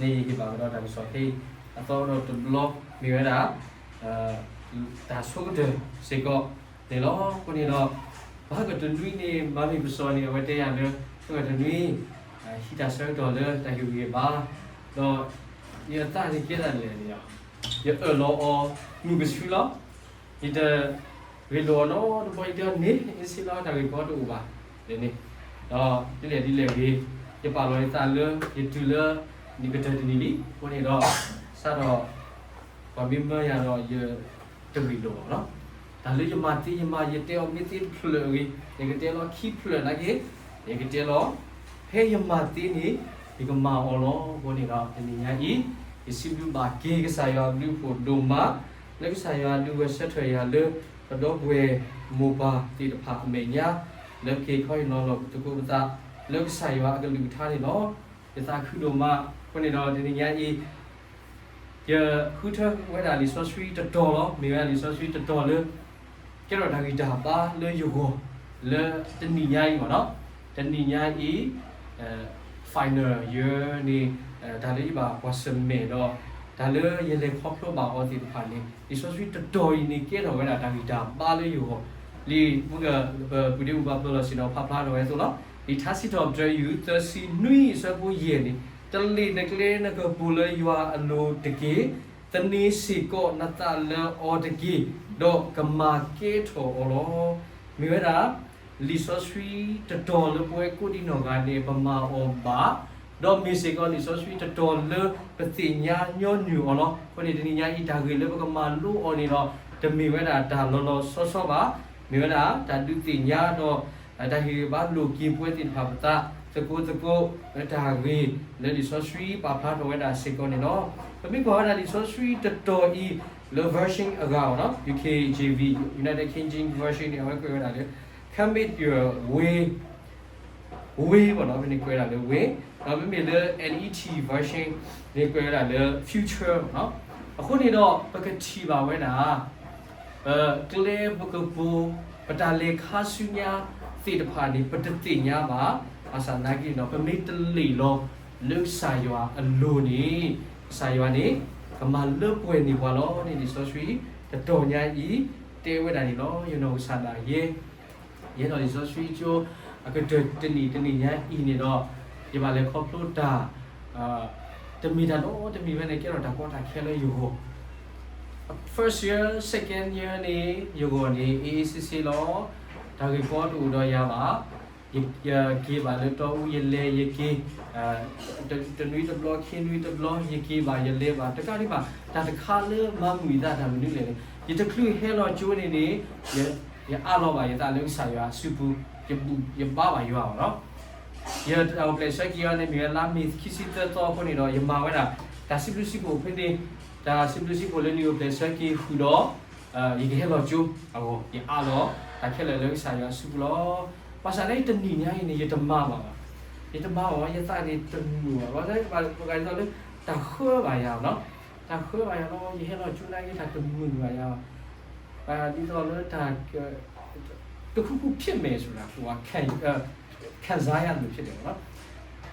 န့ၣ်ယဟ့ၣ်ဘၣ်ကဒီးတၢ်ကစီၣ်ခဲအံၤ အသီဒီးတဘျီမ့ၢ်ဝဲဒၣ် တၢ်ဆိကတၢၢ်စ့ၢ်ကီးန့ၣ်လီၤ. အဃိန့ၣ်ဒီး ဘၣ်ကတနွံန့ၣ် မၤမ့ၢ်ပစီန့ၣ် အဝဲတဲယၤလၢ ဘၣ်ကတနွံ ဟံးတၢ်ဆၢကတီၢ်လၢတၢ်ဟ့ၣ်ဂံၢ်ဟ့ၣ်ဘါ ဒီး ယသးန့ၣ်ကဲဒ်လဲၣ်န့ၣ် ယအၢၣ်လီၤအီၤ မုၢ်ကဆူလီၤ. ယတဂ့ၢ်လိာ်အီၤနီတဘျီ ယတဲအီၤန့ၣ် အ့စ့လီၤ တၢ်ဂ့ၢ်ကီတအိၣ်ဘၣ်န့ၣ်, ဒီးဒ်လဲၣ်ဒ်လဲၣ်ဂ့ၤ ယပာ်လီၤယသးလၢ ယတုၤလၢ နံၣ်ကတၢၢ်တနံၣ်လံ. အဃိန့ၣ်ဒီး စးထီၣ် ပှၤမ့ၢ်မၢယၤဒီး ယတဂ့ၢ်လိာ်ဘၣ်လီၤ. တၢ်လၢယမၤသ့ယမၤ ယတဲအီၤမ့ၢ်သ့တဖျၢၣ်အဂ့ၤ ယကတဲလီၤခံဖျၢၣ်နာ်က့ ယကတဲလီၤ ဖဲယမၤသ့န့ၣ် ယကမၤအီၤလီၤ. အဃိန့ၣ်ဒီး တနံၤညါအံၤ ယစံးဘျုးဘၣ်က့ၤကစၢ်ယွၤအဘျုးအဖှိၣ်ဒိၣ်မး လၢကစၢ်ယွၤဒုးဂဲၤဆၢထၢၣ်ယၤလၢ ပဒီပုၢ်ဝဲၢ်မိၢ်ပၢ်သ့ၣ်တဖၣ်အမဲာ်ညါ လၢက့ၤခီအံၤလီၤလီၤသကိးပသး လၢကစၢ်ယွၤအကလုၢ်ကထါန့ၣ်လီၤ. ယသးခုဒိၣ်မး အဃိန့ၣ်ဒီးတနံၤညါအံၤ ယဃုထၢဝဲဒၣ်လံာ်စီဆှံတတီၤလီၤ. မ့ၢ်ဝဲဒၣ်လံာ်စီဆှံတတီၤလၢ ကဲထီၣ်တၢ်ဂံၢ်တၢ်ဘါလၢယဂီၢ် လၢတနံၤညါအံၤမ့ၢ်နီၤ, တနံၤညါအံၤ final year န့ၣ် တၢ်လၢယဘၣ်ကွၢ်ဆၢၣ်မဲာ်ဒီး တၢ်လၢယလဲၤခီဖျိဘၣ်အီၤသ့ၣ်တဖၣ်န့ၣ် လံာ်စီဆှံတတီၤအံၤန့ၣ် ကဲထီၣ်ဝဲဒၣ်တၢ်ဂံၢ်တၢ်ဘါလၢယဂီၢ် လံာ်မုၢ်က ပဒ့မုၢ်ဘၣ်ပၢလီၤစ့ၢ်ဒီးဖးဖျါထီၣ်ဝဲအသိးလီၤ. လံာ်ထါစံးထီၣ်ပတြၢၤ ယူၢ် သၢဆံနွံ အဆၢဖိယဲၢ်န့ၣ် တလ့ၣ်နကျဲနကပူၤလၢယွၤအလိၤတက့ၢ်. သန့ၤစ့ၢ်ကီးနသးလၢအီၤတက့ၢ်, ဒီးကမၤကဲထီၣ်အီၤလီၤ. မ့ၢ်ဝဲဒၣ် လံာ်စီဆှံတတီၤလၢပဝဲကိးဒံနီၢ်ဂၤန့ၣ် ပမၤအီၤဘၣ်, ဒီးမ့ၢ်စ့ၢ်ကီးလံာ်စီဆှံတတီၤလၢပသ့ၣ်ညါညီနုၢ်အီၤလီၤ. အဃိန့ၣ် တနံၤညါအံၤ တၢ်ဂ့ၢ်လၢပကမၤလိအီၤန့ၣ်ဒီး တမ့ၢ်ဝဲဒၣ်တၢ်လီၤလီၤဆီဆီဘၣ်, မ့ၢ်ဝဲဒၣ်တၢ်ဒုးသ့ၣ်ညါဒီး တၢ်ဟ့ၣ်ဂံၢ်ဘါလိာ်က့ၤပဝဲသ့ၣ်တဖၣ်ပသး သကိးသကိး လၢတၢ်ဂ့ၢ်လၢလံာ်စီဆှံပာ်ဖျါထီၣ်ဝဲဒၣ်စ့ၢ်ကီးန့ၣ်လီၤ. ပမ့ၢ်ကွၢ်ဝဲဒၣ်လံာ်စီဆှံတတီၤအံၤ လၢ version အဂၤအီၤနီၤ ယူၣ်ခ့ၣ် ကၠ့ၣ်ဝံၣ် United King James Version န့ၣ် အဝဲကွဲးဝဲဒၣ်လၢ Commit your way, way ဘၣ်နီၤ ဖဲန့ၣ်ကွဲးဝဲဒၣ်လၢ way, ဒီးမ့မ့ၢ်လၢ NET version န့ၣ်ကွဲးဝဲဒၣ်လၢ future နီၤ. အဃိန့ၣ်ဒီး ပကထံၣ်ဘၣ်ဝဲဒၣ် ကျဲပကပူၤ ပတၢ်လဲၤခါဆူညါသ့ၣ်တဖၣ်န့ၣ် ပတသ့ၣ်ညါဘၣ်. ဘၣ်ဆၣ်သနာ်က့ဒီး ပမ့ၢ်တလ့ၣ်လီၤလၢကစၢ်ယွၤအလိၤန့ၣ် ကစၢ်ယွၤန့ၣ် ကမၤလၢပှဲၤန့ၢ်ပှၤလီၤန့ၣ် လံာ်စီဆှံတတီၤညါအံၤ တဲဝဲဒၣ်န့ၣ်လီၤ. ယနီၢ်ကစၢ်ဒၣ်ယဲ ယဲဒီးလံာ်စီဆှံကၠိ အကတၢၢ်တနံၣ်တနံၣ်ညါအံၤန့ၣ်ဒီး ယဘၣ်လဲၤခီဖျိတၢ် တမ့ၢ်တၢ်ဒီးတမံၤဝဲန့ၣ် ကဲထီၣ်တၢ်ကီတၢ်ခဲလၢယဂီၢ် first year, second year န့ၣ် ယဂီၢ်န့ၣ် အေးအေးဆေးဆေးလီၤ. တၢ်ဂ့ၢ်ကီတအိၣ်ဒီးယၤဘၣ်. ယက့ၤဘၣ်လၢတီအူ ယလဲၤယက့ၤ တနွံတဘျီ ခံနွံတဘျီ ယက့ၤဘၣ်ယလဲၤဘၣ် တကးဒံးဘၣ် တၢ်တခါလၢမၤမုာ်ယသးတၢ်မနုၤလဲၣ်န့ၣ် ယတချုးဟဲလီၤကၠိန့ၣ်န့ၣ် ယအးလီၤဘၣ်ယသးလၢကစၢ်ယွၤအစုပူၤ ယဘူၣ်ယဘါဘၣ်ယွၤဘၣ်နီၤ. ယတၢ်အိၣ်ဖျဲၣ်ဆၢက့ၤအီၤန့ၣ် မ့ၢ်ဝဲလါမ့ၤခံဆံသၢသီအဃိန့ၣ်ဒီး ယမၤဝဲဒၣ် တၢ်စံးဘျုးစံးဖှိၣ်ဖဲန့ၣ် တၢ်စံးဘျုးစံးဖှိၣ်လၢနံၣ်အိၣ်ဖျဲၣ်ဆၢက့ၤဃုာ်ဒီး ယကဟဲလီၤကၠိအဂီၢ် ယအးလီၤ တၢ်ခဲလၢာ်လၢကစၢ်ယွၤအစုပူၤလီၤ. ဘၣ်ဆၣ်လၢတနံၤညါအံၤန့ၣ် ယတမၤဘၣ်ဘၣ်. ယတမၤဘၣ်ဘၣ် ယသးန့ၣ်တမုာ်ဘၣ်. ဘၣ်ဆၣ်ပှၤဂၤဒ်သိးလၢ တၢ်ဃၢဘၣ်ယၤနီၤ တၢ်ဃၢဘၣ်ယၤလီၤ. ယဟဲလီၤကၠိနာ်က့ တၢ်တမုာ်ဘၣ်ယၤဘၣ်. ဒ်သိးလၢတၢ် တခုခုဖြစ်မယ်ဆိုတာ ခံစားရသလိုဖြစ်တယ်ပေါ့နော်.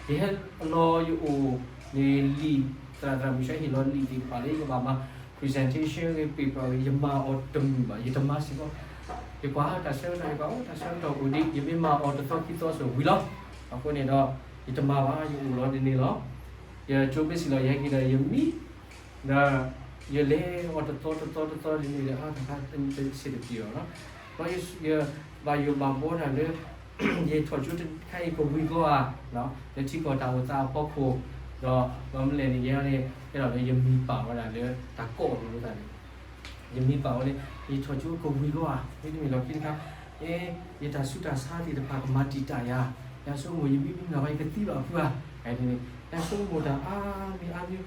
ယဟဲလီၤယအိၣ်န့ၣ်လံာ် သရၣ်သရၣ်မုၣ်ဆၢဟ့ၣ်လီၤလံာ်သ့ၣ်တဖၣ်လၢယကဘၣ်မၤ presentation ဂ့ၤ paper ဂ့ၤ ယမၤအီၤတမုာ်ဘၣ် ယတမၤစ့ၢ်ကီး. ယကွၢ်တၢ်ဆၢကတီၢ် ယကွၢ်အိၣ်တၢ်ဆၢကတီၢ်အိၣ်ဒံး ယမ့ၢ်မၤအီၤတသီခံသီစ့ၢ်ဝံၤလီၤ. အဃိန့ၣ်ဒီး ယတမၤဘၣ် ယအိၣ်လီၤဒ်န့ၣ်လီၤ. ယကၠိမ့ၢ်စံၣ်လီၤယဟဲက့ၤဒီးယမံ ဒီး ယလဲၤအီၤတသီတသီတသီဒ်န့ၣ်ဒီး အါတခါတစဲးတပံၤအီၤလီၤ. ဒီးယဘၣ်ယိၣ်ဘၣ်ဘှီတၢ်လၢ ယထီၣ်ကၠိတခါအံၤကဝံၤကီဧါ, လၢထံကီၢ်တၢ်အိၣ်သးအဖီခိၣ်, ဒီးဘၣ်မနုၤလဲၣ်န့ၣ် ယဲန့ၣ် အဲၣ်ဒိးလၢယမံၤပာ်ဝဲဒၣ်လၢတၢ်ကိးအီၤလိာ်သးန့ၣ် ယမံၤပာ်ဝဲလၢ ယထီၣ်ကၠိကဝံၤကီဧါ, မ့တမ့ၢ်လီၢ်ခံတခါ အဲ ယတၢ်ဆူးတၢ်ဆါသ့ၣ်တဖၣ်ကမၤတံာ်တာ်ယၤ, ယဆိကမိၣ်ယမံမံၤမၤဝဲယကသံဘၣ်ဖုဧါ, ယဆိကမိၣ်တၢ်အါမံၤအါမံၤ,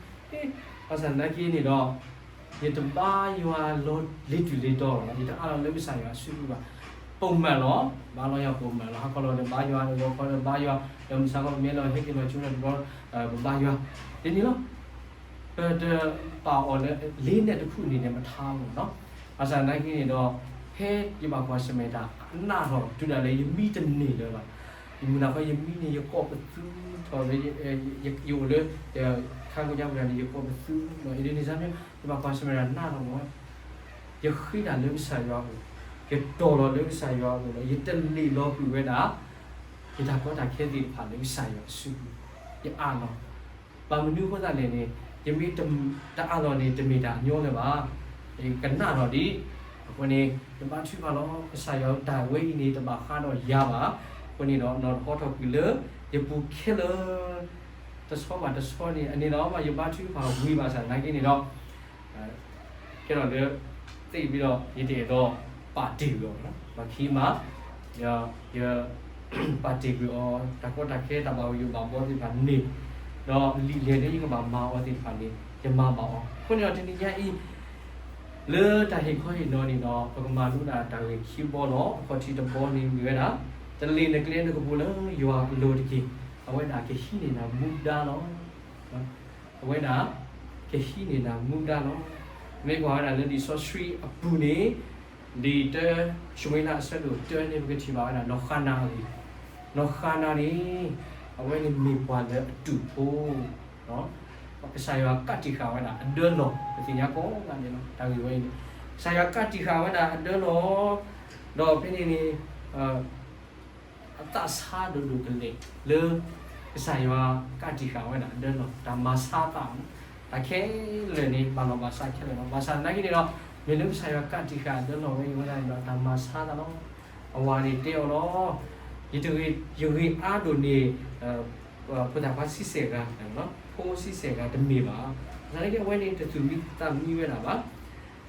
ဘၣ်ဆၣ်သနာ်က့န့ၣ်ဒီး ယတဘါယွၤလီၤလ့ၤတုၤလ့ၤတီၤလီၤ, ယတအးလီၤလၢကစၢ်ယွၤအစုပူၤဘၣ်. ပိာ်မုၣ်လီၤ, ဘါလီၤယၤပိာ်မုၣ်လီၤ, ဟါခီလီၤဒီးဘါယွၤ, ဂီၤခီဒီးဘါယွၤ, ဒီးမုၢ်ဆါခီပမ့ၢ်လီၤဟဲက့ၤလီၤကၠိဒီးတဘျီ ပဘါယွၤ, ဒ်န့ၣ်လီၤ. ပတပာ်အီၤလၢ လေးနဲ့တစ်ခု အနေနဲ့ မထားဘူးနော်. ဘၣ်ဆၣ်သနာ်က့န့ၣ်ဒီး ဖဲယဘၣ်ကွၢ်ဆၢၣ်မဲာ်တၢ်အနးထီၣ် တုၤဒၣ်လဲာ်ယမံတန့ၢ်လၢၤဘၣ်. ယမုၢ်နၤခီယမံန့ၣ် ယကိးပသူထီၣ်လၢ ယအိၣ်လၢ ယ ခါကိးညါပူၤန့ၣ် ယကိးပသူဒီး အ့ဒိးန့စၢ်မ့ၢ် ယဘၣ်ကွၢ်ဆၢၣ်မဲာ်တၢ်နးလီၤမး, ယဃ့တၢ်လၢကစၢ်ယွၤအအိၣ်, ယတီၢ်လီၤလၢကစၢ်ယွၤအအိၣ်ဒီး ယတလ့ၣ်လီၤကွံာ်ဝဲဒၣ် ယတၢ်ကီတၢ်ခဲသ့ၣ်တဖၣ်လၢကစၢ်ယွၤအစုပူၤ, ယအးလီၤ. ဘၣ်မနုၤအဃိသတးလဲၣ်န့ၣ် ယမ့ၢ်တအးလီၤန့ၣ် တမ့ၢ်တၢ်ညီလၢၤဘၣ်. ယကနၣ်လီၤဒံး, အဃိန့ၣ် ယဘါထုကဖၣ်လီၤ. ကစၢ်ယွၤတၢ်ဝဲအံၤန့ၣ် တဘၣ်ဃးဒီးယၤဘၣ်. အဃိန့ၣ်ဒီး နီၢ်တဟီထီၣ်ကွံာ်လၢယပူၤခဲလၢာ် တဆီဘၣ်တဆီန့ၣ် အန့ၣ်ဒီး ယဘါထုကဖၣ်ဝံၤဘၣ်ဆၣ်သနာ်က့န့ၣ်ဒီး ကဲထီၣ်လၢ သ့ၣ်ဘံဒီး ယတအဲၣ်ဒိးပာ်တ့ၢ်ကွံာ်အီၤ, ပှၤခံမး ယ ပာ်တ့ၢ်ကွံာ်အီၤ တၢ်ကီတၢ်ခဲ တၢ်ဘၣ်ယိၣ်ဘၣ်ဘီသ့ၣ်တဖၣ်န့ၣ်, ဒီးလံာ်လဲၢ်လၢယကဘၣ်မၤအီၤသ့ၣ်တဖၣ်န့ၣ် ယမၤဘၣ်အီၤ. အဃိန့ၣ်ဒီးတနံၤညါအံၤ လၢတၢ်ဟ့ၣ်ခီဟ့ၣ်နီၤန့ၣ်ဒီး ပကမၤလိဒၣ်တၢ်ဂ့ၢ်ခံဘီလီၤ. အခီၣ်ထံးတဘီန့ၣ်မ့ၢ်ဝဲဒၣ် တလ့ၣ်နကျဲနကပူၤလၢယွၤအလိၤတက့ၢ်. အဝဲဒၣ်ကဟံးန့ၢ်နၤမူဒါလီၤ. အဝဲဒၣ် ကဟံးန့ၢ်နၤမူဒါလီၤ. မ့ၢ်ကွၢ်ဝဲဒၣ်လၢလံာ်စီဆှံအပူၤန့ၣ် လံာ်တၢၡမူၤအ့လးအဆၢဒိၣ်တၢန့ၣ် ပကထံၣ်ဘၣ်ဝဲဒၣ် နီၢ်ဃၤနၤအဂ့ၢ်, နီၢ်ဃၤနၤန့ၣ် အဝဲန့ၣ်မ့ၢ်ပှၤလၢအတူၢ်ဖိ ကစၢ်ယွၤကးတံာ်ဃာ်ဝဲဒၣ်အဒၢလီၢ် ပသ့ၣ်ညါကိးဂၤဒဲးလီၤ. တၢ်ဂ့ၢ်ဝဲအံၤန့ၣ် ကစၢ်ယွၤကးတံာ်ဃာ်ဝဲဒၣ်အဒၢလီၢ်, ဒီးဖဲန့ၣ်န့ၣ် အသးဆါဒိၣ်ဒိၣ်ကလဲာ်လၢ ကစၢ်ယွၤကးတံာ်ဃာ်ဝဲဒၣ်အဒၢလီၢ် တၢ်မၤဆါသးလီၤ. တၢ်ခဲလၢာ်န့ၣ် ဘၣ်လီၤဘၣ်စးခဲလၢာ်လီၤ. ဘၣ်ဆၣ်သနာ်က့န့ၣ်ဒီး မ့ၢ်လၢကစၢ်ယွၤကးတံာ်ဃာ်အဒၢလီၢ်ဝဲအံၤဝဲဒၣ်န့ၣ်ဒီး တၢ်မၤဆါသးလီၤ. အဝၤန့ၣ်တဲအီၤလီၤ. ယတဂ့ၤ ယဂ့ၤအါဒိၣ်န့ၣ် ဖိသၣ်ခွါဆံဆဲၣ်ဂၤ, ဖိဆံဆဲၣ်ဂၤတမ့ၢ်ဘၣ်. သနာ်က့အဝဲန့ၣ်တသူၣ်မံသးမံဝဲဒၣ်ဘၣ်.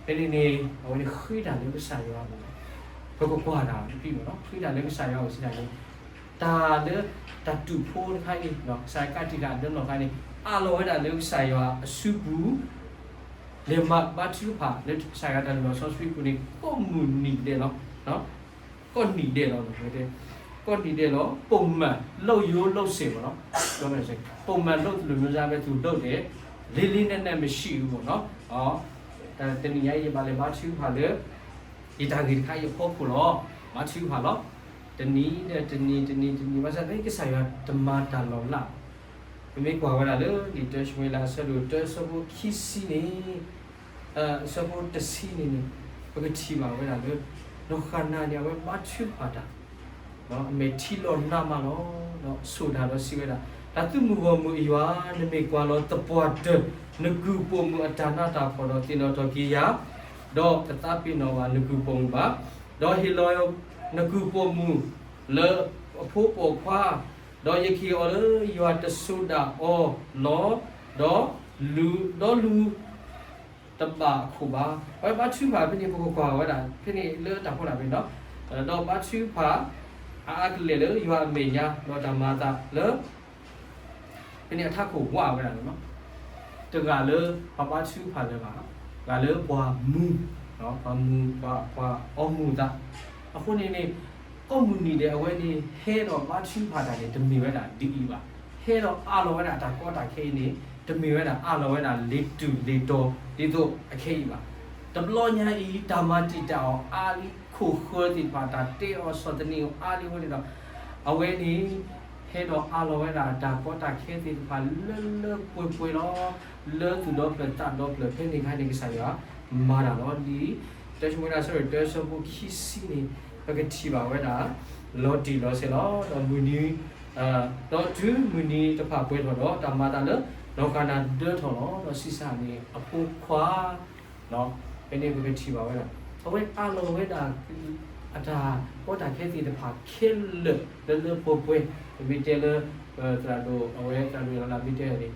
ဖဲန့ၣ်န့ၣ် အဝဲန့ၣ်ဃ့တၢ်လၢကစၢ်ယွၤအအိၣ်, ပကကွၢ်တၢ်တဖုမ့ၢ်နီၤ ဃ့တၢ်လၢကစၢ်ယွၤအအိၣ်စံးဒၣ်န့ၣ် တၢ်လၢတၢ်တူၢ်ဖိတခါအံၤ ကစၢ်ယွၤကးတံာ်ဃာ်အဒၢလီၢ်တခါန့ၣ် အးလီၤဝဲဒၣ်လၢကစၢ်ယွၤအစုပူၤ လဲၤမၤဘါထုကဖၣ်လၢကစၢ်ယွၤတၢ်လုၢ်လီၢ်စီဆှံပူၤန့ၣ် ကိးမုၢ်နံၤဒဲးလီၤ. ကိးနံၤဒဲးလီၤ. ကိးနံၤဒဲးလီၤ. ပိာ်မုၣ်လိၣ်ယိလိၣ်စ့ၢ်မ့ၢ်နီၤ ပိာ်မုၣ်လိၣ်တလူၤမ့ၢ်စ့ၢ် မ့ၢ်သူၣ်ဒိၣ်ဒဲး လေးလေးနက်နက်မရှိဘူးပေါ့နော်. တနံၤညါအံၤ ယဘၣ်လဲၤဘါထုကဖၣ်လၢ ယတၢ်ဂ့ၢ်တခါအံၤအဖီခိၣ်လီၤ. ဘါထုကဖၣ်လီၤ. တနံၤဒီးတနံၤ တနံၤတနံၤ ဘၣ်ဆၣ်သနာ်က့ ကစၢ်ယွၤတမၤတၢ်လီၤလးဘၣ်. ပမ့ၢ်ကွၢ်ဝဲဒၣ်လၢ လံာ်တၢၡမူၤအ့လး အဆၢဒိၣ်တၢ အဆၢဖိခံဆံန့ၣ် အဆၢဖိတဆံန့ၣ်န့ၣ် ပကထံၣ်ဘၣ်ဝဲဒၣ်လၢ နီၢ်ဃၤနၤန့ၣ် အဝဲဘါထုကဖၣ်တၢ် အမဲာ်ထံလီၤနးမးလီၤ. ဒီးဆိၣ်တၢ်ဒီးစံးဝဲဒၣ်, တၢ်သုးမုၢ်ဂီၢ်မုၢ်အယွၤ, နမ့ၢ်ကွၢ်လီၤသပှၢ်တၢၢ် နကုၢ်ပိာ်မုၣ်အတၢ်နးတၢ်ဖှီၣ်ဒီးသ့ၣ်နီၣ်ထီၣ်က့ၤယၤ, ဒီးတသးပ့ၤနီၣ်ဘၣ်နကုၢ်ပိာ်မုၣ်ဘၣ်, ဒီးဟ့ၣ်လီၤနကုၢ်ပိာ်မုၣ်လၢအဖိပိာ်ခွါ, ဒီးယကဟ့ၣ်အီၤလၢယွၤတစိၤဒၣ်အီၤလီၤ. ဒီးလူၤ ဒီးလူၤ တဘၣ်အခိၣ်ဘၣ်. အဝဲဘါထုကဖၣ်ဖဲန့ၣ် ပကကွၢ်ဝဲဒၣ် ဖဲန့ၣ်လၢတၢ်ဖိတၢ်လံၤနီၤ, ဒီးဘါထုကဖၣ် အါအါကလဲာ်လၢယွၤအမဲာ်ညါ ဒီးတၢ်မၤအသးလၢ ဖဲန့ၣ်အထးခိၣ်ဝးဝဲဒၣ်လီၤ. တဂၤလၢပှၤဘါထုကဖၣ်လၢၤဘၣ်, တဂၤလၢပှၤမူၤ, ပှၤမူၤ ပှၤ ပှၤအီမူၤသး. အဃိန့ၣ်န့ၣ် ကိးမုၢ်နံၤဒဲးအဝဲန့ၣ် ဟဲဒီးဘါထုကဖၣ်တၢ်န့ၣ် တမ့ၢ်ဝဲဒၣ်ဒ်အံၤဘၣ်. ဟဲဒီးအးလီၤဝဲဒၣ်တၢ်ကီတၢ်ခဲအံၤန့ၣ် တမ့ၢ်ဝဲဒၣ်အးလီၤဝဲဒၣ်လ့ၤတူၢ်လ့ၤတီၤ ဒ်သိးအခဲအံၤဘၣ်. တဘျီညါအံၤ တၢ်မၤတံာ်တာ်အီၤအါလံ, ခိၣ်ဃၢသ့ၣ်တဖၣ် တၢ်တဲအီၤဆီၣ်သနံးအီၤအါလံအဃိန့ၣ်ဒီး အဝဲန့ၣ် ဟဲဒီးအးလီၤဝဲဒၣ်တၢ်ကီတၢ်ခဲသ့ၣ်တဖၣ်လၢလၢပှဲၤပှဲၤလီၤ. လၢသူၣ်ဒီဖျၢၣ်သးဒီဖျၢၣ် ဖဲန့ၣ်အခါန့ၣ် ကစၢ်ယွၤမၤတၢ်လီၤ. လံာ်တၢၡမူၤအ့လး အဆၢဒိၣ်တၢ အဆၢဖိခံဆံန့ၣ် ပကထံၣ်ဘၣ်ဝဲဒၣ် လီၤတံၢ်လီၤဆဲးလီၤ. ဒီးမုၢ်နံၤ ဒီးတုၤမုၢ်နံၤတဖၣ်ပှဲၤထီၣ်ဒီး တၢ်မၤအသးလၢ နီၢ်ဃၤနၤဒၢထီၣ်လီၤ. ဒီးဆံးစၢ်န့ၣ်အဖိခွါ ဖဲန့ၣ်ပကထံၣ်ဘၣ်ဝဲဒၣ် အဝဲအးလီၤဝဲဒၣ် အတၢ်ကီတၢ်ခဲသ့ၣ်တဖၣ်ခဲလၢာ်လၢလၢပှဲၤပှဲၤ, ပမ့ၢ်တဲလၢ သရၣ်ဒိၣ် အဝဲသရၣ်ဒိၣ်လၢမ့ၢ်တဲန့ၣ်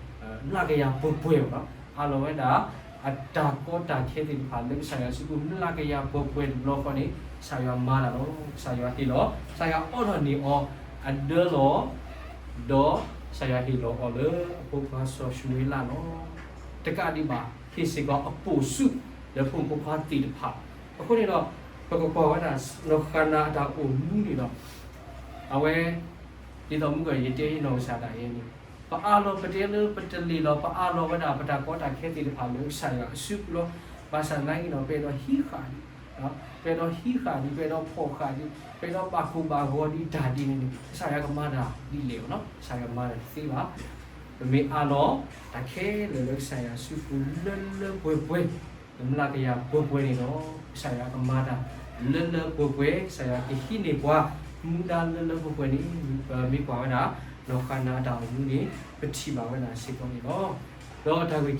မျးကယၤပှဲၤပှဲၤလီၤ. အးလီၤဝဲဒၣ် အတၢ်ကီတၢ်ခဲသ့ၣ်တဖၣ်လၢကစၢ်ယွၤစုပူၤ မျးကယၤပှဲၤပှဲၤတဘျီဃီန့ၣ် ကစၢ်ယွၤမၤတၢ်လီၤ. ကစၢ်ယွၤဟ့ၣ်လီၤ ကစၢ်ယွၤအိးထီၣ်န့ၢ်အီၤ အဒၢလီၤ ဒီးကစၢ်ယွၤဟ့ၣ်လီၤအီၤလၢအဖိခွါစီၤၡမူၤအ့လးလီၤ. တကးဒံးဘၣ် ဟ့ၣ်စ့ၢ်ကီးအပိာ်ဆူၣ်လၢဖိမုၣ်ဖိခွါသ့ၣ်တဖၣ်. အဃိန့ၣ်ဒီး ပကကွၢ်ဝဲဒၣ် နီၢ်ဃၤနၤအတၢ်အိၣ်မူန့ၣ်ဒီး အဝဲ ဒ်သိးမုၢ်ကီၢ်ယတဲနီၢ်ကစၢ်ဒၣ်ယဲန့ၣ် ပအးလီၤပတဲလၢပတလ့ၣ်လီၤ ပအးလီၤဝဲဒၣ်ပတၢ်ကီတၢ်ခဲသ့ၣ်တဖၣ်လၢကစၢ်ယွၤအစုပူၤလီၤ. ဘၣ်ဆၣ်သနာ်က့ဒီး ပအဲၣ်ဒိးဟံးဃာ်ဒံး ပအဲၣ်ဒိးဟံးဃာ်ဒံး ပအဲၣ်ဒိးဖီၣ်ဃာ်ဒံး ပအဲၣ်ဒိးဘၣ်ကိၢ်ဘၣ်ဂီၤဒံးတၢ်ဒ်န့ၣ်န့ၣ် ကစၢ်ယွၤကမၤတၢ်ဒ်လဲၣ်နီၤ ကစၢ်ယွၤမၤတၢ်တသ့ဘၣ်. ပမ့ၢ်အးလီၤတၢ်ခဲလၢာ်လၢကစၢ်ယွၤစုပူၤလၢလၢပှဲၤပှဲၤ, လၢမျးကယၤပှဲၤပှဲၤန့ၣ်ဒီး, ကစၢ်ယွၤကမၤတၢ်လၢလၢပှဲၤပှဲၤ, ကစၢ်ယွၤကဟံးန့ၢ်ပှၤမူဒါလၢလၢပှဲၤပှဲၤန့ၣ်, ပမ့ၢ်ကွၢ်ဝဲဒၣ် နီၢ်ဃၤနၤအတၢ်အိၣ်မူန့ၣ် ပထံၣ်ဘၣ်ဝဲဒၣ်စ့ၢ်ကီးန့ၣ်လီၤ. ဒီးတၢ်ဂ့ၢ်ခံဘီ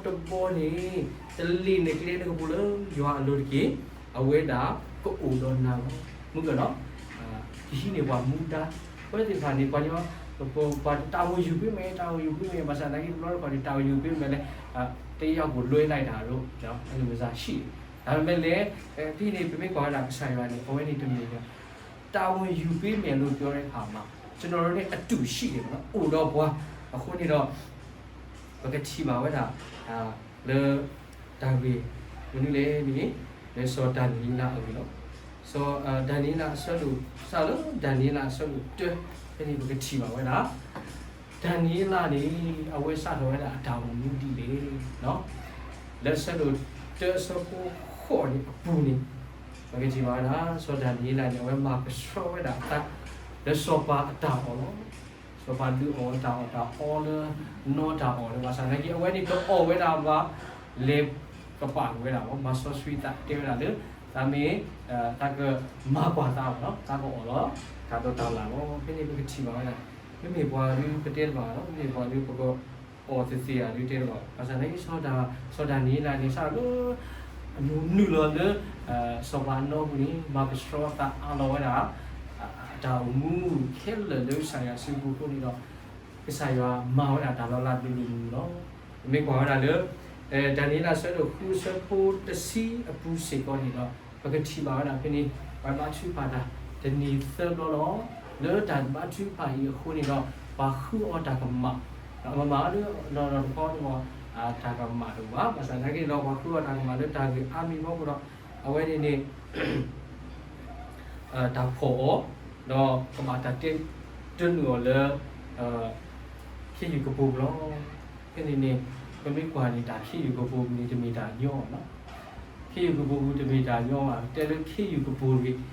တဘီန့ၣ်, တလ့ၣ်နကျဲနကပူၤလၢယွၤအလိၤတက့ၢ်, အဝဲဒၣ်ကအိၣ်ဒီးနၤလီၤ. မုၢ်ကနီၤ, ကဟံးန့ၢ်ပှၤမူဒါ, အဝဲသ့ၣ်တဖၣ်န့ၣ် ပှၤညီ, ပှၤတာဝန်ယူပေးမယ်, တာဝန်ယူပေးမယ်, ဘၣ်ဆၣ်သနာ်က့ တဘျီတခီၣ်န့ၣ် တာဝန်ယူပေးမယ်လဲၣ်, တယောက်ကိုလွှဲလိုက်တာတို့, အနုဇာရှိတယ်. ဒါပေမဲ့လဲၣ်, ဖဲန့ၣ် ပမ့ၢ်ကွၢ်ဝဲဒၣ်ကစၢ်ယွၤန့ၣ် အဝဲန့ၣ်တမ့ၢ်လၢ တာဝန်ယူပေးမယ်လို့ပြောတဲ့အခါမှာ ကျွန်တော်တို့နဲ့အတူရှိတယ်ပေါ့နော်, အိၣ်ဒီးပှၤ, အဃိန့ၣ်ဒီး ပကထံၣ်ဘၣ်ဝဲဒၣ် လၢ တၢ်ဂ့ၢ်မနုၤလဲၣ်န့ၣ်, လၢစီၤဒၤနံးယ့လးအဂ့ၢ်လီၤ. စီၤဒၤနံးယ့လးအဆၢဒိၣ်, စးလၢဒၤနံးယ့လးအဆၢဒိၣ်တၢ, ဖဲန့ၣ်ပကထံၣ်ဘၣ်ဝဲဒၣ် ဒၤနံးယ့လးန့ၣ် အဝဲစးထီၣ်ဝဲဒၣ်အတၢ်အိၣ်မူဒ်လဲၣ်, လၢအဆၢဒိၣ်တၢအဆၢဖိဃိးန့ၣ်အပူၤန့ၣ်, ပကထံၣ်ဘၣ်ဝဲဒၣ် စီၤဒၤနံးယ့လးန့ၣ် အဝဲမၤကဆှီဝဲဒၣ်အသး လၢစီၤပၤအတၢ်အီၣ်လီၤ. စီၤပၤဒုးအီၣ်တၢ်အီၣ်တၢ်အီလၢနီတၢ်အီၣ်လၢ ဘၣ်ဆၣ်သနာ်က့ အဝဲန့ၣ်တအီၣ်ဝဲဒၣ်ဘၣ်, လဲၤကပာ်ဝဲဒၣ်ဘၣ်, မၤစီဆှံသးတဲဝဲဒၣ်လၢ သးမ့ၢ် သးကမၤကွၢ်သးဘၣ်လီၤ, သးကအီၣ်လီၤ တၢ်ဒိးတၢ်လၢ်လီၤ. ဖဲန့ၣ်ပကထံၣ်ဘၣ်ဝဲဒၣ် မ့မ့ၢ်ပှၤဒုးပတဲတဘၣ်လီၤ, မ့မ့ၢ်ပှၤဒုးပကအီၣ်သ့သ့ဧါဒုးတဲတဘၣ်, ဘၣ်ဆၣ်သနာ်က့ စီၤဒၤနံးယ့လးန့ၣ် စးလၢ အမူနုာ်လီၤလၢ စီၤပၤအနီပူၤန့ၣ် မၤကဆှီသးအါလီၤဝဲဒၣ် အတၢ်အိၣ်မူခဲလၢာ်လၢကစၢ်ယွၤစုပူၤအဃိန့ၣ်ဒီး ကစၢ်ယွၤမၤဝဲဒၣ်တၢ်လီၤလးဒိၣ်ဒိၣ်မုၢ်မုၢ်လီၤ. ပမ့ၢ်ကွၢ်ဝဲဒၣ်လၢ ဒၤနံးယ့လးအဆၢဒိၣ်ဃုအဆၢဖိတဆံအပူၤစ့ၢ်ကီးန့ၣ်ဒီး ပကထံၣ်ဘၣ်ဝဲဒၣ်ဖဲန့ၣ် ပှၤဘါထုကဖၣ်တၢ်တနံၤသၢဘျီလီၤ. လၢတၢ်ဘါထုကဖၣ်အံၤအဃိန့ၣ်ဒီး ပှၤဃုအီၤတၢ်ကမၣ်, အမၤမၤလၢ နီၢ်နီၢ်တခီန့ၣ် တၢ်ကမၣ်တအိၣ်ဘၣ်, ဘၣ်ဆၣ်သနာ်က့ဒီး ပှၤဃုအီၤတၢ်ကမၣ်လၢတၢ်ဂ့ၢ်အါမံၤအဖီခိၣ်ဒီး အဝဲန့ၣ်န့ၣ် တၢ်ဖီၣ်အီၤ, ဒီးကဘၣ်တၢ်တဲတနုာ်အီၤလၢ ခ့ယုၢ်ကပိာ်ပူၤလီၤ. ဖဲန့ၣ်န့ၣ် ပမ့ၢ်ကွၢ်န့ၣ် တၢ်ခ့ယုၢ်ကပိာ်ပူၤန့ၣ် တမ့ၢ်တၢ်ညီဘၣ်. ခ့ယုၢ်ကပိာ်ပူၤတမ့ၢ်တၢ်ညီဘၣ်, တဲလၢခ့ယုၢ်ကပိာ်တဂ့ၤ,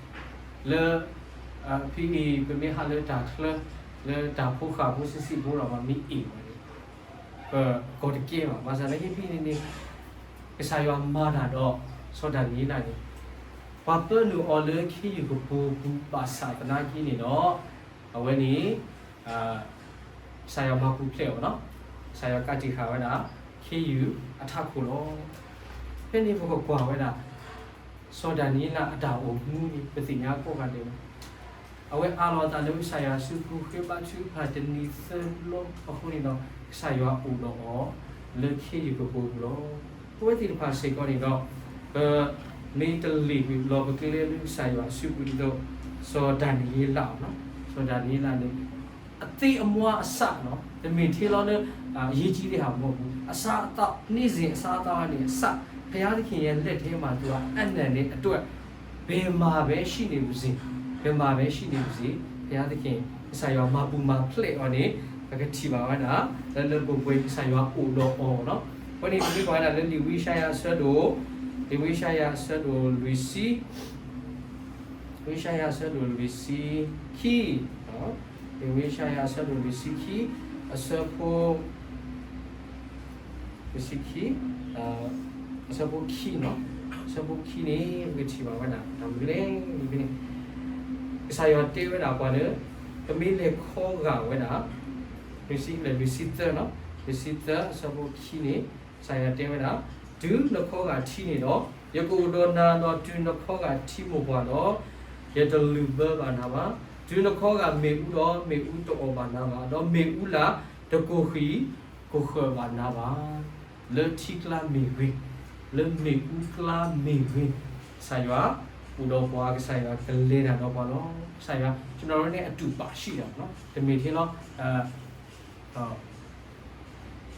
လၢ ဖဲအံၤ ပမ့ၢ်ဟးလၢတၢ်ချၢ လၢတၢ်ဖိဃာ်ဖိဆံးဆံးဖိဒီး ပှၤမ့ၢ်အ့ၣ်ဝဲန့ၣ် ပကီၢ်တကဲဘၣ်. ဘၣ်ဆၣ်သနာ်က့ဖဲန့ၣ်န့ၣ် ကစၢ်ယွၤမၤတၢ်ဒီး စီၤဒၤနံးယ့လးန့ၣ် ပှၤပၢနုာ်အီၤလၢခ့ယုၢ်ကပိာ်ပူၤဘၣ်ဆၣ်သနာ်က့န့ၣ်ဒီး အဝဲန့ၣ် ကစၢ်ယွၤမၤပူၤဖျဲးအီၤလီၤ. ကစၢ်ယွၤကးတံာ်ဃာ်ဝဲဒၣ် ခ့ယုၢ်အထးခိၣ်လီၤ. ဖဲန့ၣ်ပကကွၢ်ဝဲဒၣ် စီၤဒၤနံးယ့လးအတၢ်အိၣ်မူန့ၣ် ပသ့ၣ်ညါကိးဂၤဒဲးလီၤ. အဝဲအးလီၤအသးလၢကစၢ်ယွၤအစုပူၤဃ့ဘါထုကဖၣ်တနံၤသၢဘျီအဃိန့ၣ်ဒီး ကစၢ်ယွၤအိၣ်ဒီးအီၤ လၢခ့ယုၢ်ကပိာ်ပူၤလီၤ. ပဝဲသ့ၣ်တဖၣ်စ့ၢ်ကီးန့ၣ်ဒီး ပမ့ၢ်တလ့ၣ်ကွံာ်လီၤပကျဲလၢကစၢ်ယွၤအစုပူၤဒ်သိး စီၤဒၤနံးယ့လးလီၤ. စီၤဒၤနံးယ့လးန့ၣ် အသ့အမွါအစးလီၤ, တမ့ၢ်ထဲလီၤလၢ အရေးကြီးတဲ့ဟာမဟုတ်ဘူး, အစားအသောက်, နေ့စဉ်အစားအသောက်ကနေအစ, ဘုရားသခင်ရဲ့လက်ထဲမှာ သူကအပ်နှံတဲ့အတွက် ဘယ်မှာပဲရှိနေပါစေ, ဘယ်မှာပဲရှိနေပါစေ, ဘုရားသခင် ကစၢ်ယွၤမၤပူၤမၤဖျဲးအီၤန့ၣ် ပကထံၣ်ဘၣ်ဝဲဒၣ် လၢလၢပှဲၤပှဲၤ ကစၢ်ယွၤအိၣ်ဒီးအီၤလီၤ. အဃိန့ၣ် ပမ့ၢ်ကွၢ်ဝဲဒၣ်လၢလံာ်ဝံယၡါယၤအဆၢဒိၣ်, လံာ်ဝံယၡါယၤအဆၢဒိၣ်လွံၢ်ဆံ ဝံယၡါယၤအဆၢဒိၣ်လွံၢ်ဆံခံ, လံာ်ဝံယၡါယၤအဆၢဒိၣ်လွံၢ်ဆံခံ, အဆၢဖိ လွံၢ်ဆံခံ, အဆၢဖိခံလီၤ. အဆၢဖိခံန့ၣ် ပကထံၣ်ဘၣ်ဝဲဒၣ် တၢ်မနုၤလဲၣ်န့ၣ်, ကစၢ်ယွၤတဲဝဲဒၣ်ပှၤလၢ ပမ့ၢ်လဲၤခီဂာ်ဝဲဒၣ် လွံၢ်ဆံ, လွံၢ်ဆံသၢလီၤ, လွံၢ်ဆံသၢ အဆၢဖိခံန့ၣ် ကစၢ်ယွၤတဲဝဲဒၣ်, တုၤနခီဂာ်ထံးန့ၣ်ဒီး, ယကအိၣ်ဒီးနၤဒီးတုၤနခီဂာ်ထံးမိၢ်ပှၢ်ဒီး, ယတလုၣ်ဘၢဘၣ်နၤဘၣ်. တုၤနခီဂာ်မ့ၣ်အူဒီး, မ့ၣ်အူတအီၣ်ဘၣ်နၤဘၣ်, ဒီးမ့ၣ်အူလၢ်တကိၢ်ဃံၤကိၢ်ဃၢၤဘၣ်နၤဘၣ်. လၢထံကျါမ့ၢ်ဂ့ၤ, လၢမ့ၣ်အူကျါမ့ၢ်ဂ့ၤ, ကစၢ်ယွၤအိၣ်ဒီးပှၤ, ကစၢ်ယွၤကလဲၤတၢ်ဒီးပှၤလီၤ. ကစၢ်ယွၤ ကျွန်တော်တို့နဲ့အတူပါရှိတာပေါ့နော်, တမ့ၢ်ထဲလီၤ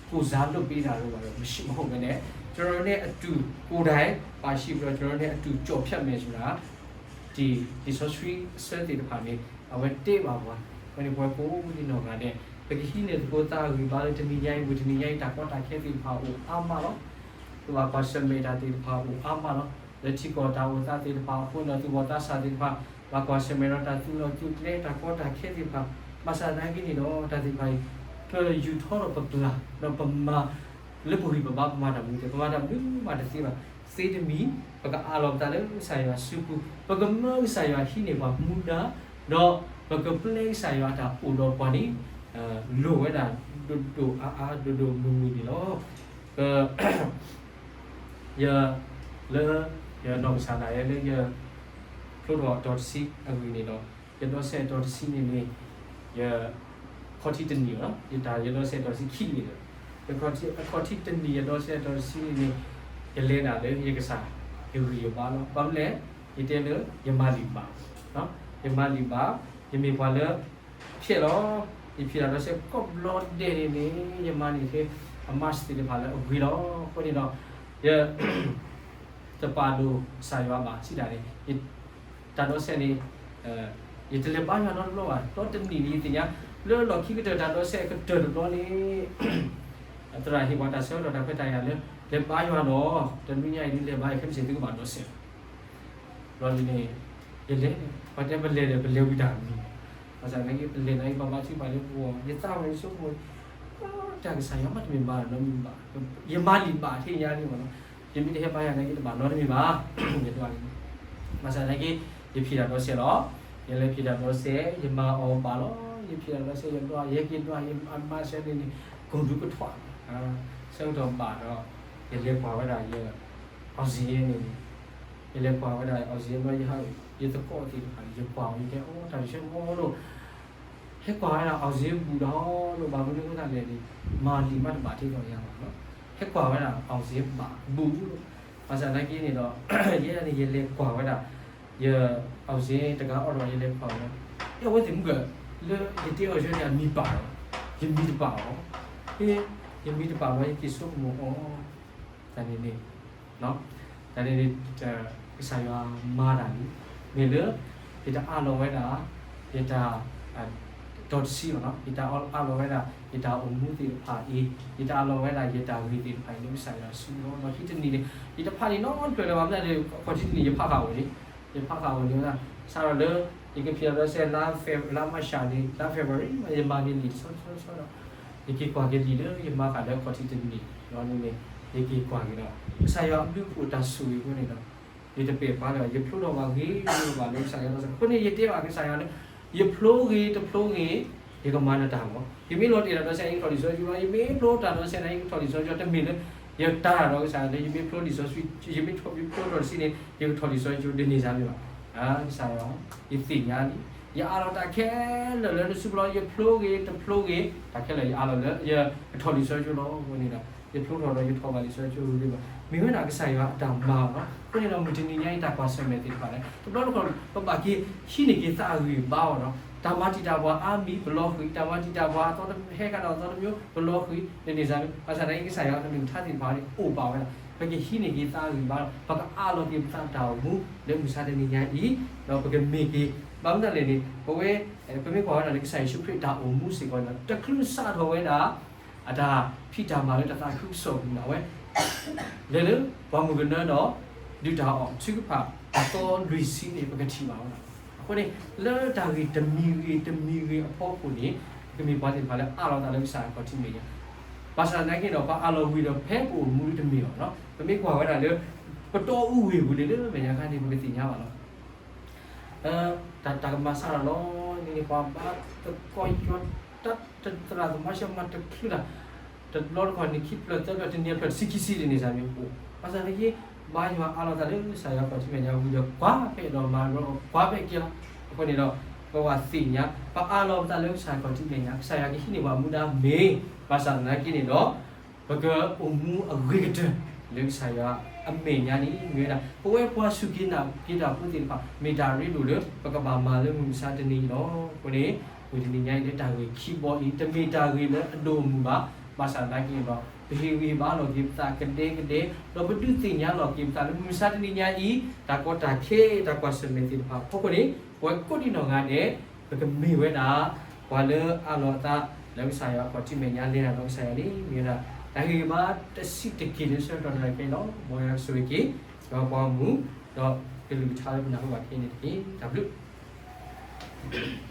ကိုယ်စားလုပ်ပေးတာတို့ဘာတို့ မရှိ, မဟုတ်ဘဲနဲ့ ကျွန်တော်တို့နဲ့အတူ ကိုယ်တိုင်ပါရှိပြီးတော့ ကျွန်တော်တို့နဲ့အတူကျော်ဖြတ်မယ်ဆိုတာ ဒီလံာ်စီဆှံအဆၢသ့ၣ်တဖၣ်န့ၣ် အဝဲတဲဘၣ်ပှၤ, အဝဲန့ၣ်ပဝဲကိးဂၤဒဲး ပကဟံးန့ၢ်သကိးသးအဂံၢ်ဘါလၢတနံၤညါအံၤ ဝံၤတနံၤညါအံၤ တၢ်ကီတၢ်ခဲသ့ၣ်တဖၣ်အိၣ်အါမးလီၤ. သုဘၣ်ကွၢ်ဆၢၣ်မဲာ်တၢ်သ့ၣ်တဖၣ်အိၣ်အါမးလီၤ. လၢထံကီၢ်တၢ်အိၣ်သးသ့ၣ်တဖၣ်အဃိဒီး သူၣ်ဘီၣ်သးစၢ်သ့ၣ်တဖၣ် ဘၣ်ကွၢ်ဆၢၣ်မဲာ်ဒီးတၢ်သူလီၤသူကျဲ တၢ်ကီတၢ်ခဲသ့ၣ်တဖၣ်, ဘၣ်ဆၣ်သနာ်က့န့ၣ်ဒီး တၢ်သ့ၣ်တဖၣ်အံၤ ပယူာ်ထီၣ်ဒီးပပျၢ် ဒီးပမၤ လၢပဂံၢ်ပဘါ ပမၤတၢ်မနုၤသ့ၣ် ပမၤတၢ်မနုၤမးတသ့ဘၣ်. သ့တမံၤ ပကအးလီၤပသးလၢကစၢ်ယွၤစုပူၤ, ပကမၢကစၢ်ယွၤဟံးန့ၢ်ပှၤမူဒါ, ဒီးပကပျဲကစၢ်ယွၤအတၢ်အိၣ်ဒီးပှၤန့ၣ် လိၣ်ဝဲဒၣ်ဒိၣ်ဒိၣ်အါအါ ဒိၣ်ဒိၣ်မုၢ်မုၢ်န့ၣ်လီၤ. ပ ယ လၢ ယနီၢ်ကစၢ်ဒၣ်ယဲလၢယ ဖျိထီၣ်အတီၤတဆံအဂ့ၢ်န့ၣ်ဒီး ယဒီစဲးအတီၤတဆံန့ၣ်န့ၣ် ယ ခီၣ်ထံးတနံၣ်လီၤ. ယတၢ်ယဒီစဲးအတီၤတဆံခံန့ၣ်ဒီး ယခီၣ်ထံး အခီၣ်ထံးတနံၣ် ယဒီစဲးအတီၤတဆံန့ၣ်န့ၣ် ယလဲၤဒၣ်လၢယကစၢ် ယဂံၢ်ယဘါလီၤ. ဘၣ်မနုၤလဲၣ် ယတဲလၢယမၤလံာ်ဘၣ်, ယမၤလံာ်ဘၣ်, ယမ့ၢ်ပှၤလၢ ဖျဲးလီၤ. ယဖံးတၢ်ဒီစဲးကိးဘျီဒဲးန့ၣ်န့ၣ် ယမၤန့ၢ်ထဲ အမးသ့ၣ်တဖၣ်လၢအဂ့ၤလီၤ. အဃိန့ၣ်ဒီး ယ တပာ်ဒိၣ်ကစၢ်ယွၤဘၣ် စံးဒၣ်န့ၣ် တၢ်ဒီစဲးန့ၣ် ယတလဲၤဘါယွၤနီတဘျီဘၣ်. ဒီးတနံၣ်န့ၣ် ယသ့ၣ်ညါ လၢလီၢ်ခံကတၢၢ်တၢ်ဒီစဲးကတၢၢ်တဘျီန့ၣ် သရၣ်ဟ့ၣ်ပှၤတၢ်ဆၢကတီၢ်တၢ်ခွဲးတၢ်ယာ်လၢ လဲၤဘါယွၤဒီး တနွံညါအံၤဒ်လဲၤဘါယွၤခဲမုၢ်ဆ့ၣ်သုကဘၣ်ဒီစဲး ဘျီန့ၣ် ယလဲၤန့ၣ် ပှၤတဲပလဲၤဒီး ပလဲၤဝံၤတၢ်မံၤ, ဘၣ်ဆၣ်သနာ်က့ ပလဲၤသနာ်က့ ပဘါထုကဖၣ်လၢပဂီၢ် ယသးဝဲယဆိကမိၣ် တၢ်ကစၢ်ယွၤမ့တမ့ၢ်ဘၣ်နီတမံၤဘၣ်, ယမၤလံာ်ဘၣ်ထဲညါန့ၣ်မ့ၢ်နီၤ, ယမ့ၢ်တဟဲဘါယွၤသနာ်က့ တဘၣ်နီတမံၤဘၣ်, ယဒွးန့ၣ်, ဘၣ်ဆၣ်သနာ်က့ ယဖံးတၢ်ဒီစဲးလီၤ, ယလဲၤဖံးတၢ်ဒီစဲး ယမၤအီၤဘၣ်လီၤ, ယဖံးတၢ်ဒီစဲး ယဒွး ယဟဲက့ၤဒွး ယမၤဆၢန့ၣ်န့ၣ် ကိၢ်ဒူကထွး ဆၢကတီၢ်ဘၣ်ဒီး ယလဲၤကွၢ်ဝဲဒၣ်ယ oxygen န့ၣ်န့ၣ်, ယလဲၤကွၢ်ဝဲဒၣ် oxygen ဘျီ ယဟး ယသကိးသ့ၣ်တဖၣ်န့ၣ် ယကွၢ်ဝဲ ယတဲ အိၣ် တၢ်တဆၢမီလိာ်, ဟဲကွၢ်ဝဲဒၣ် oxygen ဘူးဒီးလိာ် ဘၣ်မနုၤအဃိသတးလဲၣ်န့ၣ် မၤလံာ်မးတဘၣ်ထဲသိးယၤဘၣ်နီၤ, ဟဲကွၢ်ဝဲဒၣ် oxygen ဘၣ်ဘူးလိာ်, ဘၣ်ဆၣ်သနာ်က့န့ၣ်ဒီး ယဲဒၣ်န့ၣ် ယလဲၤကွၢ်ဝဲဒၣ် ယ oxygen တဂၤအီၣ်ဒီး ယလဲၤကွၢ်ဝဲဒၣ် ယဝဲသ့ၣ်မုၢ်ကၢၢ် လၢယတဲအီၤဆၢန့ၣ် အမံၤပာ်လီၤ, ယမံၤတပာ်အီၤ, ယမံၤတပာ်ဘၣ် ယက့ၤဆိကမိၣ်အီၤ တၢ်န့ၣ်န့ၣ် တၢ်န့ၣ်န့ၣ် ကစၢ်ယွၤမၤတၢ်န့ၣ် မ့ၢ်လၢ ယတၢ်အးလီၤဝဲဒၣ် ယတၢ် တီၤတဆံလီၤနီၤ, ယတၢ်အးလီၤဝဲဒၣ် ယတၢ်အိၣ်မူသ့ၣ်တဖၣ်အံၤ, ယတၢ်အးလီၤဝဲဒၣ် ယတၢ်ဂ့ၤသ့ၣ်တဖၣ်အံၤ လၢကစၢ်ယွၤစုပူၤလီၤ. လီၢ်ခံတနံၣ်န့ၣ် ယတဖးန့ၣ်နီတဖျၢၣ်လၢၤဘၣ် မ့ၢ်ဒၣ် အခီၣ်ထံးတနံၣ် ယဖးဃာ်ဝဲန့ၣ်, ယဖးဃာ်ဝဲန့ၣ်ဝဲဒၣ် စးထီၣ်လၢ ယကဖံးတၢ်ဒီစဲး လါ Feb လါ March န့ၣ် လါ February ယမၤက့ၤလံာ်တဆီဆီဆီဒီး ယက့ၤကွၢ်က့ၤလံာ်လၢယမၤဃာ်လၢအခီၣ်ထံးတနံၣ်လီၤန့ၣ်န့ၣ် ယက့ၤကွၢ်က့ၤဒီး ကစၢ်ယွၤအဘျုးအဖှိၣ်တၢ်ဆိၣ်ဂ့ၤအဃိန့ၣ်ဒီး ယတပဲာ်ဘၣ်လၢၤဘၣ် ယဖျိထီၣ်ဘၣ်ဂ့ၤဂ့ၤဘၣ်လၢကစၢ်ယွၤဒီးစ့း အဃိန့ၣ် ယတဲဘၣ်ကစၢ်ယွၤလၢ ယဖျိဂ့ၤတဖျိဂ့ၤ ယကမၤနတၢ်လီၤ. ယမ့ၢ်လီၤတဲာ်တၢ်ဒီစဲး ယကထီၣ်လံာ်စီဆှံလီၤ. ယမ့ၢ်ဖျိတၢ်ဒီစဲးန့ၣ် ယကထီၣ်လံာ်စီဆှံလီၤ. တမ့ၢ်လၢ ယတၢ်ဒီးကစၢ်ယွၤလၢ ယမ့ၢ်ဖျိလံာ်စီဆှံ ယမ့ၢ်ဖျိ ဖျိထီၣ်တဆံန့ၣ် ယကထီၣ်လံာ်စီဆှံ တန့ၢ်စ့ၢ်မ့ၢ်ဘၣ်. ကစၢ်ယွၤ ယသ့ၣ်ညါလံ ယအးလီၤတၢ်ခဲလၢာ်လၢနစုပူၤလီၤ. ယဖျိဂ့ၤတဖျိဂ့ၤ တၢ်ခဲလၢာ်ယအးလီၤလၢ ယကထီၣ်လံာ်စီဆှံလီၤ. အဃိန့ၣ်ဒီး ယဖျိထီၣ်ဒီးယထီၣ်ဘၣ်လံာ်စီဆှံဂ့ၤဂ့ၤဘၣ် မ့ၢ်ဝဲဒၣ်ကစၢ်ယွၤအတၢ်မၤလီၤ. အဃိန့ၣ်ဒီး မုၢ်တနံၤညါအံၤတၢ်ကွၢ်ဆၢၣ်မဲာ်သ့ၣ်တဖၣ်န့ၣ် တဘျီတခီၣ် ပဘၣ်က့ၤဟံးန့ၢ်က့ၤသးအဂံၢ်ဘါအီၤဒီး တၢ်မၤတံာ်တာ်ပှၤအါမံၤ ပလီၤဃံၤ, တၢ်မၤတံာ်တာ်ပှၤအသီတမံၤ ဟဲကဒီးအသီတမံၤ ပလီၤဃံၤ တန့ၢ်စ့ၢ်မ့ၢ်ဘၣ်. ဘၣ်ဆၣ်သနာ်က့ ကစၢ်ယွၤကလုၢ်ကထါသ့ၣ်တဖၣ်န့ၣ် အိၣ်ဘၣ်ဝဲဒၣ် ပကဟံးန့ၢ်က့ၤသးအဂံၢ်ဘါဒီး ပကအးလီၤက့ၤပသးတၢ်အိၣ်မူ လၢမုၢ်မဆါတနံၤညါအံၤ ဒီးပကမ့ၢ်က့ၤ ဘၣ်မနုၤလဲၣ်န့ၣ် ပဝဲ ပမ့ၢ်ကွၢ်ဝဲဒၣ်လၢကစၢ်ယ့ၣ်ၡူးခရံာ်တၢ်အိၣ်မူစ့ၢ်ကီးန့ၣ်ဒီး တချုးစးထီၣ်ဝဲဒၣ် အတၢ်ဖံးတၢ်မၤလၢတၢ်သးခုကစီၣ်အပူၤန့ၣ် အဝဲ လဲၤလၢပှၢ်မုၢ်ကနၢဒီး ဒုးတၢ်အီၣ်ထုကဖၣ် အသီလွံၢ်ဆံန့ၣ် ပကထံၣ်ဘၣ်ဝဲဒၣ်. အဃိန့ၣ် လၢတၢ်ဂ့ၢ်တမံၤဂ့ၤတမံၤဂ့ၤအဖီခိၣ်န့ၣ် ပကမ့ၢ်ပှၤသ့ၣ်တဖၣ်လၢအးလီၤသးလၢကစၢ်အခီၣ်ထံးမဲာ်ညါ ဘၣ်ဆၣ်သနာ်က့ဒီး ပှၤအးလီၤဝံၤဒီး ဖဲပအိၣ်မူတမ့ၢ်ဘၣ်နီၤ. ပမ့ၢ်ကွၢ်ဝဲဒၣ်လၢ ပတီအူဝ့ၢ်ပူၤန့ၣ် လၢမဲာ်ညါခါန့ၣ် ပကသ့ၣ်ညါဘၣ်လီၤ. တၢ် တၢ်ကမၤစးထီၣ်လီၤန့ၣ် ပှၤဘါသကိးယွၤ တၢ်သရၣ်သမါရှဲမၤတချုးတၢ် တဘျီတခီၣ်န့ၣ် ခံဖျၢၣ်သၢဖျၢၣ် တနံၤဖျၢၣ်တဆံခံဆံတန့ၢ်စ့ၢ်မ့ၢ်အိၣ် ဘၣ်ဆၣ်သနာ်က့ ဘါယွၤအးလီၤသးလၢကစၢ်ယွၤအခီၣ်ထံးမဲာ်ညါဝံၤဒီး ကွၢ်ဖဲအဲၣ်ဒိးမၤဘျီ ကွၢ်ဖဲကဲလီၤ. အဃိန့ၣ်ဒီး ပဘၣ်သ့ၣ်ညါ ပအးလီၤပသးလၢကစၢ်အခီၣ်ထံးမဲာ်ညါ ကစၢ်ယွၤကဟံးန့ၢ်ပှၤမူဒါမ့ၢ် ဘၣ်ဆၣ်သနာ်က့န့ၣ်ဒီး ပကအိၣ်မူအဂ့ၤကတၢၢ် လၢကစၢ်ယွၤအမဲာ်ညါန့ၣ် မ့ၢ်ဝဲဒၣ် ပဝဲပှၤစူၢ်က့ၤနာ်က့ၤတၢ်ဖိသ့ၣ်တဖၣ် မ့ၢ်တၢ်ရ့ဒိၣ်လၢ ပကဘၣ်မၤလၢမုၢ်မဆါတနံၤအံၤလီၤ. အဃိန့ၣ် မုၢ်တနံၤညါအံၤလၢတၢ်ဂ့ၢ်ခံဘီအံၤ တမ့ၢ်တၢ်ဂ့ၢ်လၢအဒိၣ်အမုၢ်ဘၣ်. ဘၣ်ဆၣ်သနာ်က့န့ၣ်ဒီး ပဟ့ၣ်ဂံၢ်ဟ့ၣ်ဘါလီၤက့ၤပသးကဒဲကဒဲ ဒီးပဒုးသ့ၣ်ညါလီၤက့ၤပသးလၢမုၢ်မဆါတနံၤညါအံၤ တၢ်ကီတၢ်ခဲ တၢ်ကွၢ်ဆၢၣ်မဲာ်သ့ၣ်တဖၣ်အဖီခိၣ်န့ၣ် ပဝဲကိးဒံနီၢ်ဂၤဒဲး ပကမ့ၢ်ဝဲဒၣ် ပှၤလၢအးလီၤအသး လၢကစၢ်ယွၤအခီၣ်ထံးမဲာ်ညါ လဲၤတၢ်ဒီးကစၢ်ယွၤန့ၣ် မ့ၢ်ဝဲဒၣ် တၢ်ဟ့ၣ်ဂံၢ်ဘါတဆံးတက့ၢ်လၢဆၢကတီၢ်တနံၤအံၤလီၤ. မ်ယွၤဆိၣ်ဂ့ၤက့ၤ ဒီးပှၤဂီၢ်မုၢ် ဒီးကလုၢ်ကထါလၢပနၢ်ဟူဘၣ်ခဲအံၤန့ၣ်တက့ၢ်. တၢ်ဘျုး